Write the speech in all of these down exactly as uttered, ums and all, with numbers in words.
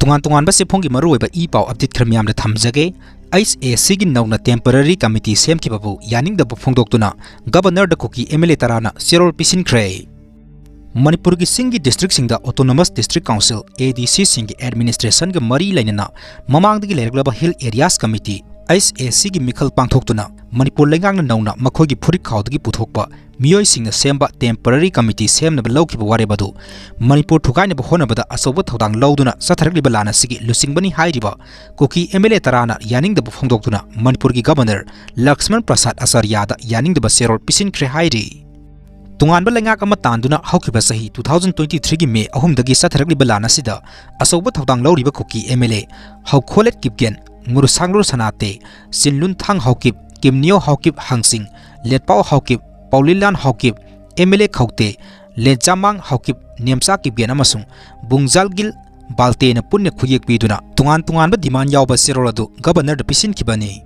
ꯇꯣꯉꯥꯟ ꯇꯣꯉꯥꯟꯕ ꯆꯦꯐꯣꯡꯒꯤ ꯃꯔꯨꯑꯣꯏꯕ ꯏ ꯄꯥꯎ update ꯈꯔ ꯃꯌꯥꯝꯗ ꯊꯝꯖꯒꯦ꯫ ꯑꯩꯆ ꯑꯦ ꯁꯤꯒꯤ ꯅꯧꯅ temporary committee ꯁꯦꯝꯈꯤꯕꯕꯨ ꯌꯥꯅꯤꯡꯗꯕ ꯐꯣꯡꯗꯣꯛꯇꯨꯅ Governor ꯗ ꯀꯨꯀꯤ ꯑꯦꯝ ꯑꯦꯜ ꯑꯦ ꯇꯔꯥꯅ ꯆꯦꯔꯣꯜ ꯄꯤꯁꯤꯟꯈ꯭ꯔꯦ꯫ ꯃꯅꯤꯄꯨꯔꯒꯤ ꯆꯤꯡꯒꯤ district ꯁꯤꯡꯗ Autonomous District Council, A D C ꯁꯤꯡꯒꯤ administration ꯒ ꯃꯔꯤ ꯂꯩꯅꯅ ꯃꯃꯥꯡꯗꯒꯤ ꯂꯩꯔꯛꯂꯕ Hill Areas Committee, H A C ꯒꯤ ꯃꯤꯈꯜ ꯄꯥꯡꯊꯣꯛꯇꯨꯅ ꯃꯅꯤꯄꯨꯔ ꯂꯩꯉꯥꯛꯅ ꯅꯧꯅ ꯃꯈꯣꯏꯒꯤ ꯐꯨꯔꯤꯠ ꯈꯥꯎꯗꯒꯤ ꯄꯨꯊꯣꯛꯄ ꯃꯤꯑꯣꯏꯁꯤꯡꯅ ꯁꯦꯝꯕ temporary committee ꯁꯦꯝꯅꯕ ꯂꯧꯈꯤꯕ ꯋꯥꯔꯦꯞ ꯑꯗꯨ ꯃꯅꯤꯄꯨꯔ ꯊꯨꯒꯥꯏꯅꯕ ꯍꯣꯠꯅꯕꯗ ꯑꯆꯧꯕ ꯊꯧꯗꯥꯡ ꯂꯧꯗꯨꯅ ꯆꯠꯊꯔꯛꯂꯤꯕ ꯂꯥꯟ ꯑꯁꯤꯒꯤ ꯂꯨꯆꯤꯡꯕꯅꯤ ꯍꯥꯏꯔꯤꯕ ꯀꯨꯀꯤ ꯑꯦꯝ ꯑꯦꯜ ꯑꯦ ꯇꯔꯥꯅ ꯌꯥꯅꯤꯡꯗꯕ ꯐꯣꯡꯗꯣꯛꯇꯨꯅ ꯃꯅꯤꯄꯨꯔꯒꯤ Governor ꯂꯛꯁꯃꯟ ꯄ꯭ꯔꯁꯥꯗ ꯑꯆꯥꯔꯌꯥꯗ ꯌꯥꯅꯤꯡꯗꯕ ꯆꯦꯔꯣꯜ ꯄꯤꯁꯤꯟꯈ꯭ꯔꯦ ꯍꯥꯏꯔꯤ꯫ ꯇꯣꯉꯥꯟꯕ ꯂꯩꯉꯥꯛ ꯑꯃ ꯇꯥꯟꯗꯨꯅ ꯍꯧꯈꯤꯕ ꯆꯍꯤ two thousand twenty three ꯒꯤ ꯃꯦ ꯑꯍꯨꯝꯗꯒꯤ ꯆꯠꯊꯔꯛꯂꯤꯕ ꯂꯥꯟ ꯑꯁꯤꯗ ꯑꯆꯧꯕ ꯊꯧꯗꯥꯡ ꯂꯧꯔꯤꯕ Kuki M L A Haokholet Kipgen, Ngursanglur Sanate, Chinlunthang Haokip, Kimneo Haokip Hangshing, Letpao Haokip, Paolienlal Haokip, M L A Khaute, Letzamang Haokip, Nemcha Kipgen ꯑꯃꯁꯨꯡ ꯕꯨꯡꯖꯥꯜꯒꯤꯜ ꯕꯥꯜꯇꯦꯅ ꯄꯨꯟꯅ ꯈꯨꯌꯦꯛ ꯄꯤꯗꯨꯅ ꯇꯣꯉꯥꯟ ꯇꯣꯉꯥꯟꯕ demand ꯌꯥꯎꯕ ꯆꯦꯔꯣꯜ ꯑꯗꯨ Governor ꯗ ꯄꯤꯁꯤꯟꯈꯤꯕꯅꯤ꯫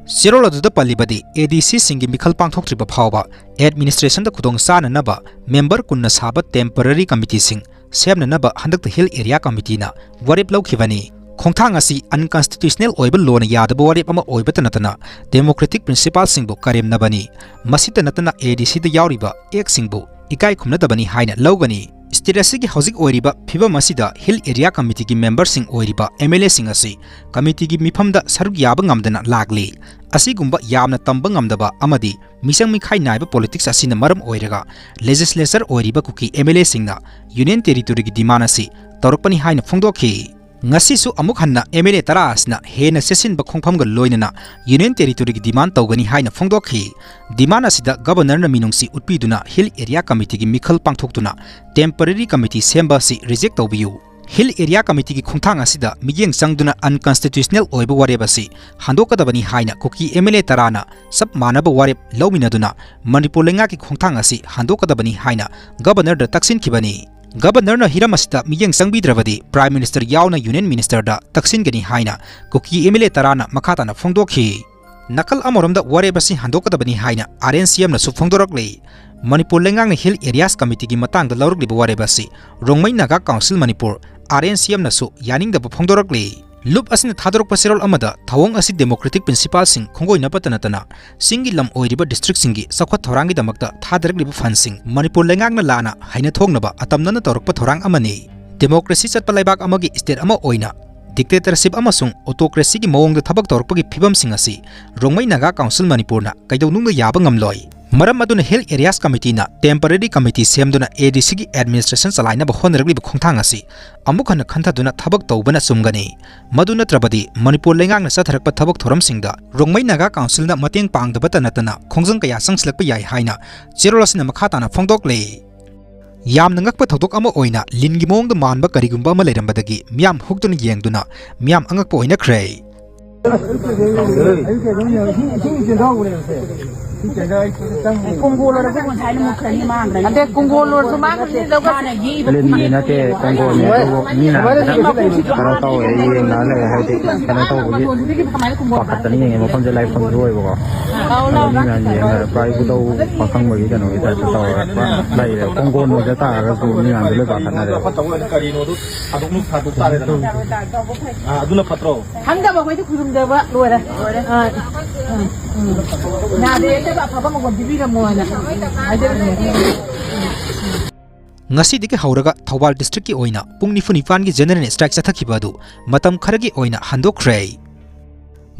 ꯆꯦꯔꯣꯜ ꯑꯗꯨꯗ ꯄꯜꯂꯤꯕꯗꯤ A D C ꯁꯤꯡꯒꯤ ꯃꯤꯈꯜ ꯄꯥꯡꯊꯣꯛꯇ꯭ꯔꯤꯕ ꯐꯥꯎꯕ administration ꯗ ꯈꯨꯗꯣꯡ ꯆꯥꯅꯅꯕ member ꯀꯨꯟꯅ ꯁꯥꯕ temporary committee ꯁꯤꯡ ꯁꯦꯝꯅꯅꯕ ꯍꯟꯗꯛꯇ Hill Area Committee ꯅ ꯋꯥꯔꯦꯞ ꯂꯧꯈꯤꯕꯅꯤ꯫ ꯈꯣꯡꯊꯥꯡ ꯑꯁꯤ unconstitutional ꯑꯣꯏꯕ ꯂꯣꯅ ꯌꯥꯗꯕ ꯋꯥꯔꯦꯞ ꯑꯃ ꯑꯣꯏꯕꯇ ꯅꯠꯇꯅ democratic principle ꯁꯤꯡꯕꯨ ꯀꯔꯦꯝꯅꯕꯅꯤ꯫ ꯃꯁꯤꯇ ꯅꯠꯇꯅ A D C ꯗ ꯌꯥꯎꯔꯤꯕ act ꯁꯤꯡꯕꯨ ꯏꯀꯥꯏ ꯈꯨꯝꯅꯗꯕꯅꯤ ꯍꯥꯏꯅ ꯂꯧꯒꯅꯤ꯫ State ꯑꯁꯤꯒꯤ ꯍꯧꯖꯤꯛ ꯑꯣꯏꯔꯤꯕ ꯐꯤꯕꯝ ꯑꯁꯤꯗ Hill Area Committee ꯒꯤ member ꯁꯤꯡ ꯑꯣꯏꯔꯤꯕ M L A ꯁꯤꯡ ꯑꯁꯤ committee ꯒꯤ ꯃꯤꯐꯝꯗ ꯁꯔꯨꯛ ꯌꯥꯕ ꯉꯝꯗꯅ ꯂꯥꯛꯂꯤ꯫ ꯑꯁꯤꯒꯨꯝꯕ ꯌꯥꯝꯅ ꯇꯝꯕ ꯉꯝꯗꯕ ꯑꯃꯗꯤ ꯃꯤꯆꯪ ꯃꯤꯈꯥꯏ ꯅꯥꯏꯕ politics ꯑꯁꯤꯅ ꯃꯔꯝ ꯑꯣꯏꯔꯒ legislature ꯑꯣꯏꯔꯤꯕ ꯀꯨꯀꯤ M L A ꯁꯤꯡꯅ Union Territory ꯒꯤ demand ꯑꯁꯤ ꯇꯧꯔꯛꯄꯅꯤ ꯍꯥꯏꯅ ꯐꯣꯡꯗꯣꯛꯈꯤ꯫ ꯉꯁꯤꯁꯨ ꯑꯃꯨꯛ ꯍꯟꯅ M L A ꯇꯔꯥ ꯑꯁꯤꯅ ꯍꯦꯟꯅ ꯆꯦꯠꯁꯤꯟꯕ ꯈꯣꯡꯐꯝꯒ ꯂꯣꯏꯅꯅ Union Territory ꯒꯤ demand ꯇꯧꯒꯅꯤ ꯍꯥꯏꯅ ꯐꯣꯡꯗꯣꯛꯈꯤ꯫ Demand ꯑꯁꯤꯗ Governor ꯅ ꯃꯤꯅꯨꯡꯁꯤ ꯎꯠꯄꯤꯗꯨꯅ Hill Area Committee ꯒꯤ ꯃꯤꯈꯜ ꯄꯥꯡꯊꯣꯛꯇꯨꯅ temporary committee ꯁꯦꯝꯕ ꯑꯁꯤ reject ꯇꯧꯕꯤꯌꯨ꯫ Hill Area Committee ꯒꯤ ꯈꯣꯡꯊꯥꯡ ꯑꯁꯤꯗ ꯃꯤꯠꯌꯦꯡ ꯆꯪꯗꯨꯅ unconstitutional ꯑꯣꯏꯕ ꯋꯥꯔꯦꯞ ꯑꯁꯤ ꯍꯟꯗꯣꯛꯀꯗꯕꯅꯤ ꯍꯥꯏꯅ ꯀꯨꯀꯤ M L A ꯇꯔꯥꯅ ꯆꯞ ꯃꯥꯟꯅꯕ ꯋꯥꯔꯦꯞ ꯂꯧꯃꯤꯟꯅꯗꯨꯅ ꯃꯅꯤꯄꯨꯔ ꯂꯩꯉꯥꯛꯀꯤ ꯈꯣꯡꯊꯥꯡ ꯑꯁꯤ ꯍꯟꯗꯣꯛꯀꯗꯕꯅꯤ ꯍꯥꯏꯅ Governor ꯗ ꯇꯛꯁꯤꯟꯈꯤꯕꯅꯤ꯫ Governor ꯅ ꯍꯤꯔꯝ ꯑꯁꯤꯗ ꯃꯤꯠꯌꯦꯡ ꯆꯪꯕꯤꯗ꯭ꯔꯕꯗꯤ Prime Minister ꯌꯥꯎꯅ Union Minister ꯗ ꯇꯛꯁꯤꯟꯒꯅꯤ ꯍꯥꯏꯅ ꯀꯨꯀꯤ M L A ꯇꯔꯥꯅ ꯃꯈꯥ ꯇꯥꯅ ꯐꯣꯡꯗꯣꯛꯈꯤ꯫ ꯅꯥꯀꯜ ꯑꯃꯔꯣꯝꯗ ꯋꯥꯔꯦꯞ ꯑꯁꯤ ꯍꯟꯗꯣꯛꯀꯗꯕꯅꯤ ꯍꯥꯏꯅ R N C M ꯅꯁꯨ ꯐꯣꯡꯗꯣꯔꯛꯂꯤ꯫ ꯃꯅꯤꯄꯨꯔ ꯂꯩꯉꯥꯛꯅ Hill Areas Committee ꯒꯤ ꯃꯇꯥꯡꯗ ꯂꯧꯔꯛꯂꯤꯕ ꯋꯥꯔꯦꯞ ꯑꯁꯤ Rongmei Naga Council Manipur, R N C ꯑꯦꯝꯅꯁꯨ ꯌꯥꯅꯤꯡꯗꯕ ꯐꯣꯡꯗꯣꯔꯛꯂꯤ꯫ ꯂꯨꯞ ꯑꯁꯤꯅ ꯊꯥꯗꯣꯔꯛꯄ ꯆꯦꯔꯣꯜ ꯑꯃꯗ ꯊꯧꯑꯣꯡ ꯑꯁꯤ democratic principle ꯁꯤꯡ ꯈꯣꯡꯒꯣꯏꯅꯕꯇ ꯅꯠꯇꯅ ꯆꯤꯡꯒꯤ ꯂꯝ ꯑꯣꯏꯔꯤꯕ district ꯁꯤꯡꯒꯤ ꯆꯥꯎꯈꯠ ꯊꯧꯔꯥꯡꯒꯤꯗꯃꯛꯇ ꯊꯥꯗꯔꯛꯂꯤꯕ fund ꯁꯤꯡ ꯃꯅꯤꯄꯨꯔ ꯂꯩꯉꯥꯛꯅ ꯂꯥꯟꯅ ꯍꯩꯅ ꯊꯣꯛꯅꯕ ꯑꯇꯝꯅꯅ ꯇꯧꯔꯛꯄ ꯊꯧꯔꯥꯡ ꯑꯃꯅꯤ꯫ Democracy ꯆꯠꯄ ꯂꯩꯕꯥꯛ ꯑꯃꯒꯤ state ꯑꯃ ꯑꯣꯏꯅ dictatorship ꯑꯃꯁꯨꯡ autocracy ꯒꯤ ꯃꯑꯣꯡꯗ ꯊꯕꯛ ꯇꯧꯔꯛꯄꯒꯤ ꯐꯤꯕꯝꯁꯤꯡ ꯑꯁꯤ ꯔꯣꯡꯃꯩ ꯅꯥꯒꯥ ꯀꯥꯎꯟꯁꯤꯜ ꯃꯅꯤꯄꯨꯔꯅ ꯀꯩꯗꯧꯅꯨꯡꯗ ꯌꯥꯕ ꯉꯝꯂꯣꯏ꯫ ꯃꯔꯝ ꯑꯗꯨꯅ Hill Areas Committee ꯅ temporary committee ꯁꯦꯝꯗꯨꯅ ꯑꯦ ꯗꯤ ꯁꯤ ꯒꯤ administration ꯆꯂꯥꯏꯅꯕ ꯍꯣꯠꯅꯔꯛꯂꯤꯕ ꯈꯣꯡꯊꯥꯡ ꯑꯁꯤ ꯑꯃꯨꯛ ꯍꯟꯅ ꯈꯟꯊꯗꯨꯅ ꯊꯕꯛ ꯇꯧꯕꯅ ꯆꯨꯝꯒꯅꯤ꯫ ꯃꯗꯨ ꯅꯠꯇ꯭ꯔꯕꯗꯤ ꯃꯅꯤꯄꯨꯔ ꯂꯩꯉꯥꯛꯅ ꯆꯠꯊꯔꯛꯄ ꯊꯕꯛ ꯊꯧꯔꯝꯁꯤꯡꯗ ꯔꯣꯡꯃꯩ ꯅꯥꯒꯥ ꯀꯥꯎꯟꯁꯤꯜꯅ ꯃꯇꯦꯡ ꯄꯥꯡꯗꯕꯇ ꯅꯠꯇꯅ ꯈꯣꯡꯖꯪ ꯀꯌꯥ ꯆꯪꯁꯤꯜꯂꯛꯄ ꯌꯥꯏ ꯍꯥꯏꯅ ꯆꯦꯔꯣꯜ ꯑꯁꯤꯅ ꯃꯈꯥ ꯇꯥꯅ ꯐꯣꯡꯗꯣꯛꯂꯤ꯫ ꯌꯥꯝꯅ ꯉꯛꯄ ꯊꯧꯗꯣꯛ ꯑꯃ ꯑꯣꯏꯅ ꯂꯤꯟꯒꯤ ꯃꯑꯣꯡꯗ ꯃꯥꯟꯕ ꯀꯔꯤꯒꯨꯝꯕ ꯑꯃ ꯂꯩꯔꯝꯕꯗꯒꯤ ꯃꯤꯌꯥꯝ ꯍꯨꯛꯇꯨꯅ ꯌꯦꯡꯗꯨꯅ ꯃꯤꯌꯥꯝ ꯑꯉꯛꯄ ꯑꯣꯏꯅꯈ꯭ꯔꯦ꯫ ꯀꯣꯡꯒꯣꯜ ꯑꯣꯏꯔꯁꯨ ꯉꯁꯥꯏꯅ ꯃꯨꯠꯈ꯭ꯔꯅꯤ, ꯃꯥꯡꯈ꯭ꯔꯅꯤ꯫ ꯅꯠꯇꯦ, ꯀꯣꯡꯒꯣꯜ ꯑꯣꯏꯔꯁꯨ ꯃꯥꯡꯈ꯭ꯔꯅꯤ, ꯂꯧꯈꯠ-, ꯍꯥꯟꯅ ꯌꯦꯛꯏꯕ ꯂꯤꯟꯗꯤ ꯅꯠꯇꯦ, ꯀꯣꯡꯒꯣꯜꯅꯦ꯫ ꯑꯗꯨꯕꯨ ꯃꯤꯅ ꯀꯩꯅꯣ ꯇꯧꯋꯦ, ꯌꯦꯡꯅ ꯂꯩ, ꯍꯥꯏꯗꯤ ꯀꯩꯅꯣ ꯇꯧꯕꯒꯤ ꯄꯥꯈꯠꯇꯅ ꯌꯦꯡꯉꯦ꯫ ꯃꯐꯝꯁꯦ ꯂꯥꯏꯐꯝꯁꯨ ꯑꯣꯏꯕꯀꯣ꯫ ꯑꯗꯣ ꯃꯤ ꯃꯌꯥꯝ ꯌꯦꯡꯉꯒ ꯄꯨꯔꯥ ꯏꯕꯨꯙꯧ ꯄꯥꯈꯪꯕꯒꯤ ꯀꯩꯅꯣꯒꯤ ꯇꯥꯏꯞꯇ ꯇꯧꯔꯒ ꯄꯨꯔꯥ ꯂꯩꯔꯦ꯫ ꯀꯣꯡꯒꯣꯜ ꯑꯣꯏꯗ ꯇꯥꯔꯒꯁꯨ ꯃꯤ ꯃꯌꯥꯝꯁꯦ ꯂꯣꯏ ꯄꯥꯈꯠꯅꯔꯦ꯫ ꯀꯔꯤꯅꯣ ꯑꯗꯨ ꯊꯥꯗꯣꯛ ꯇꯥꯔꯦꯗꯅ꯫ ꯑꯥ, ꯑꯗꯨꯅ ꯐꯠꯇ꯭ꯔꯣ? ꯈꯪꯗꯕ ꯑꯩꯈꯣꯏꯗꯤ ꯈꯨꯔꯨꯝꯖꯕ ꯂꯣꯏꯔꯦ꯫ ꯑꯥ, ꯎꯝ, ꯎꯝ꯫ ꯅꯥꯗ ꯌꯦꯛꯇꯕ ꯑꯐꯕ ꯃꯒꯨꯟ ꯄꯤꯕꯤꯔꯝꯃꯣꯅ ꯍꯥꯏꯖꯔꯤꯅꯦ꯫ ꯉꯁꯤꯗꯒꯤ ꯍꯧꯔꯒ ꯊꯧꯕꯥꯜ district ꯀꯤ ꯑꯣꯏꯅ ꯄꯨꯡ ꯅꯤꯐꯨ ꯅꯤꯄꯥꯟꯒꯤ general strike ꯆꯠꯊꯈꯤꯕ ꯑꯗꯨ ꯃꯇꯝ ꯈꯔꯒꯤ ꯑꯣꯏꯅ ꯍꯟꯗꯣꯛꯈ꯭ꯔꯦ꯫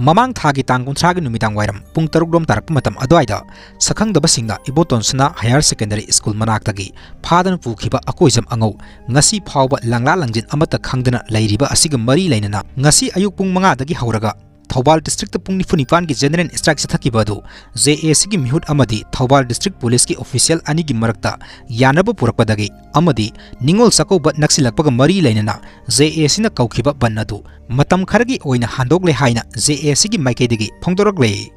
ꯃꯃꯥꯡ ꯊꯥꯒꯤ ꯇꯥꯡ ꯀꯨꯟꯊ꯭ꯔꯥꯒꯤ ꯅꯨꯃꯤꯗꯥꯡ ꯋꯥꯏꯔꯝ ꯄꯨꯡ ꯇꯔꯨꯛ ꯔꯣꯝ ꯇꯥꯔꯛꯄ ꯃꯇꯝ ꯑꯗꯨꯋꯥꯏꯗ ꯁꯛꯈꯪꯗꯕꯁꯤꯡꯅ ꯏꯕꯣꯇꯣꯟ ꯁꯅꯥ higher secondary school ꯃꯅꯥꯛꯇꯒꯤ ꯐꯥꯗꯨꯅ ꯄꯨꯈꯤꯕ ꯑꯀꯣꯏꯖꯝ ꯑꯉꯧ ꯉꯁꯤ ꯐꯥꯎꯕ ꯂꯪꯂꯥ ꯂꯪꯖꯤꯟ ꯑꯃꯠꯇ ꯈꯪꯗꯅ ꯂꯩꯔꯤꯕ ꯑꯁꯤꯒ ꯃꯔꯤ ꯂꯩꯅꯅ ꯉꯁꯤ ꯑꯌꯨꯛ ꯄꯨꯡ ꯃꯉꯥꯗꯒꯤ ꯍꯧꯔꯒ ꯊꯧꯕꯥꯜ district ꯇ ꯄꯨꯡ ꯅꯤꯐꯨ ꯅꯤꯄꯥꯟꯒꯤ general strike ꯆꯠꯊꯈꯤꯕ ꯑꯗꯨ J A C ꯒꯤ ꯃꯤꯍꯨꯠ ꯑꯃꯗꯤ ꯊꯧꯕꯥꯜ district police ꯀꯤ official ꯑꯅꯤꯒꯤ ꯃꯔꯛꯇ ꯌꯥꯅꯕ ꯄꯨꯔꯛꯄꯗꯒꯤ ꯑꯃꯗꯤ ꯅꯤꯉꯣꯜ ꯆꯥꯛꯀꯧꯕ ꯅꯛꯁꯤꯜꯂꯛꯄꯒ ꯃꯔꯤ ꯂꯩꯅꯅ J A C ꯅ ꯀꯧꯈꯤꯕ ꯕꯟ ꯑꯗꯨ ꯃꯇꯝ ꯈꯔꯒꯤ ꯑꯣꯏꯅ ꯍꯟꯗꯣꯛꯂꯦ ꯍꯥꯏꯅ J A C ꯒꯤ ꯃꯥꯏꯀꯩꯗꯒꯤ ꯐꯣꯡꯗꯣꯔꯛꯂꯦ꯫